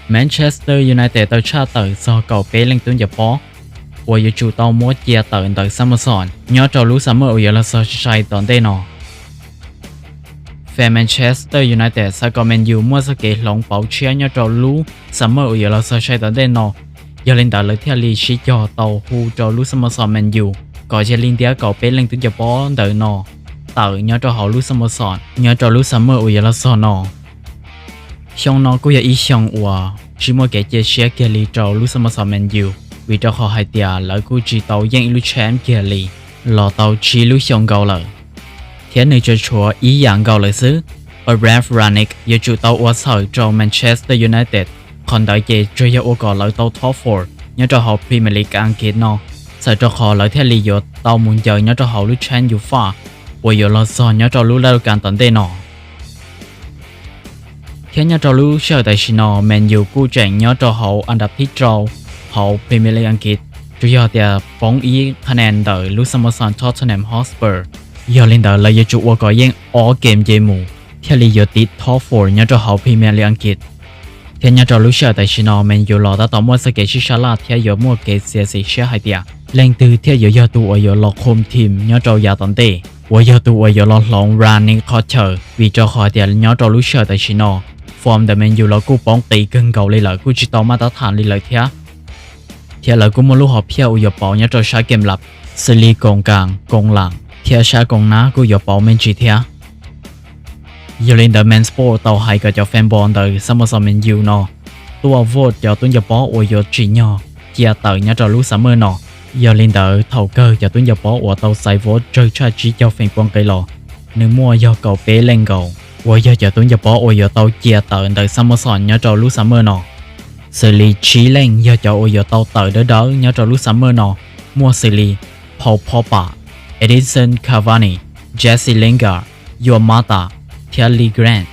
Manchester United tau tshaj tawm txog kaum peb leej tub ncaws pob uas yuav tsum tau muab cia tawm ntawm xab mav xom nyob rau lub xab mawj uas yuav los txog sai sai tom ntej no. Fans Manchester United xav kom Man U muaj txoj kev hloov pauv tshiab nyob rau lub xab mawj uas yuav los txog sai tom ntej no, yog li ntawd lawv thiaj li sib cog tau hu rau lub xab mav xom Man U kom cia li ntiab kaum peb leej tub ncaws pob ntawm no tawm nyob rau hauv lub xab mav xom nyob rau lub xab mawj uas yuav los txog no. Xyoo no kuj yog ib xyoo uas tsis muaj kev cia siab kiag li rau lub xab mav xom Man U, vim rau qhov hais tias lawv kuj tsis tau yeej ib lub champ kiag li los tau tsib lub xyoo nkaus lawm, thiab nws tseem tshuav ib yam nkaus lawm xwb. Ralf Rangnick yuav tsum tau ua txhawm rau Manchester United, qhov ntawd ces tsuas yog ua kom lawv tau top four nyob rau hauv Premier League Askiv no, txhawm rau qhov lawv thiaj li yuav tau mus ncaws nyob rau hauv lub champ UEFA uas yuav los txog nyob rau lub laj lub kas tom ntej no. Thiab nyob rau lub sij hawm tam sim no Man U kuj tseem nyob rau hauv an dab thib rau hauv Premier League Askiv, tsuas yog tias poob ib qhab ntawm lub xab mav xom Tottenham Hotspur. Yog li ntawd lawv yuav tsum ua kom yeej ob game nce mus thiaj li yuav tiv top four nyob rau hauv Premier League Askiv. Thiab nyob rau lub sij hawm tam sim no Man U los tab tom muaj txoj kev sib sab laj thiab yuav muaj kev txiav txim siab hais tias leej twg thiaj yuav yog tus uas yuav los khum team nyob rau yav tom ntej uas yog tus uas yuav los hloov Rangnick qhov chaw, vim rau qhov tias nyob rau lub sij hawm tam sim no form ntawm Man U los kuj poob qis kawg nkaus li lawm, kuj tsis tau maj tab tham li lawm thiab. Thiab lawv kuj muaj lub hom phiaj uas yuav pauv nyob rau sab game lab, xws li koom kas, koom lam thiab sab koom nab kuj yuav pauv me ntsis thiab. Yog li ntawd Man Sport tau hais kom cov fan ball ntawm xab mav xom Man U no tuaj vote cov tub ncaws pob uas yuav tsim nyog cia tawm nyob rau lub xab mawj no. Yog li ntawd thaum kawg cov tub ncaws pob uas tau txais vote tsawg tshaj tsib caug feem pua nqi los nws muaj yog kaum peb leej nkaus uas yog cov tub ncaws pob uas yuav tau cia tawm ntawm xab mav xom nyob rau lub xab mawj no. Xws li tsib leej yog cov uas yuav tau tawm dawb dawb nyob rau lub xab mawj no muaj xws li Paul Pogba, Edinson Cavani, Jesse Lingard, Juan Mata thiab Lee Grant.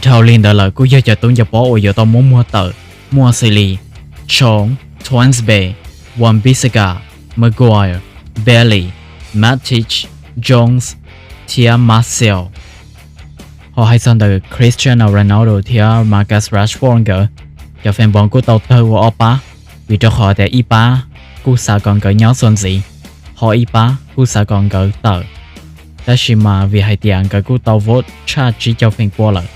Dhau li ntawd lawm kuj yog cov tub ncaws pob uas yuav tau muab muag tawm muaj xws li Chong, Tuanzebe, Wan-Bissaka, Maguire, Bailey, Matic, Jones thiab Martial. Ho hais txog ntawm Cristiano Ronaldo thiab Marcus Rashford nkawd, cov fan ball kuj tau tawg ua ob pab, vim rau qhov tias ib pab kuj xav kom nkawd nyob txuas ntxiv, ho ib pab kuj xav kom nkawd tawm. Tab sis mas vim hais tias nkawd kuj tau vote tshaj tsib caug feem pua lawm,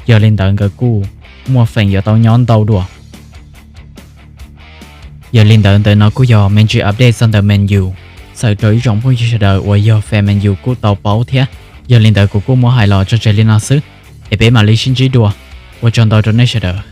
yog li ntawd nkawd kuj muaj feem yuav tau nyob ntau dua. Yog li ntawd ntawm no kuj yog me ntsis update txog ntawm Man U, txhawm rau ib tsoom phooj ywg sawv daws uas yog fan Man U kuj tau paub thiab. Yog li ntawd kuv kuj muab hais los tso tseg li no xwb, es peb mam li sib ntsib dua. Ua tsaug ntau rau nej sawv daws.